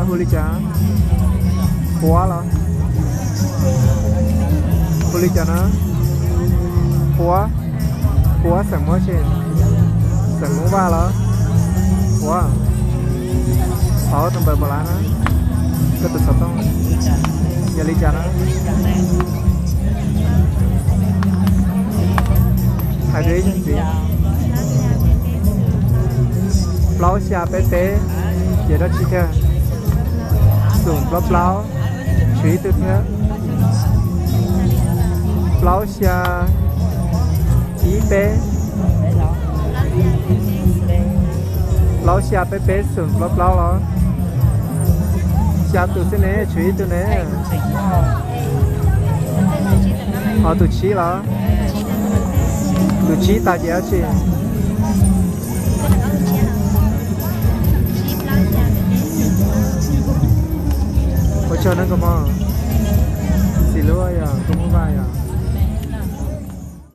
Hu li cas? Huab los? Hu li cas na? Huab, huab xeem Muab tsis? Xeem Hmoob Vaj los? Huab. Thov tus npawb npam lav na. Koj tus xov tooj yog li cas na? Hais rau ib ntxiv. Plaub xya peb peb, ces dab tsi tiag? Xoom plaub plaub, tshuav ib tug thiab. Plaub xya ib peb. Plaub xya peb peb xoom plaub plaub los? Xya tus xwb ne, tshuav ib tug ne. Ho tus tsib los? Tus tsib tas ces dab tsi? Ua tsaug nawb koj mog. Txiv Hluas yog koj Hmoob Vaj yog?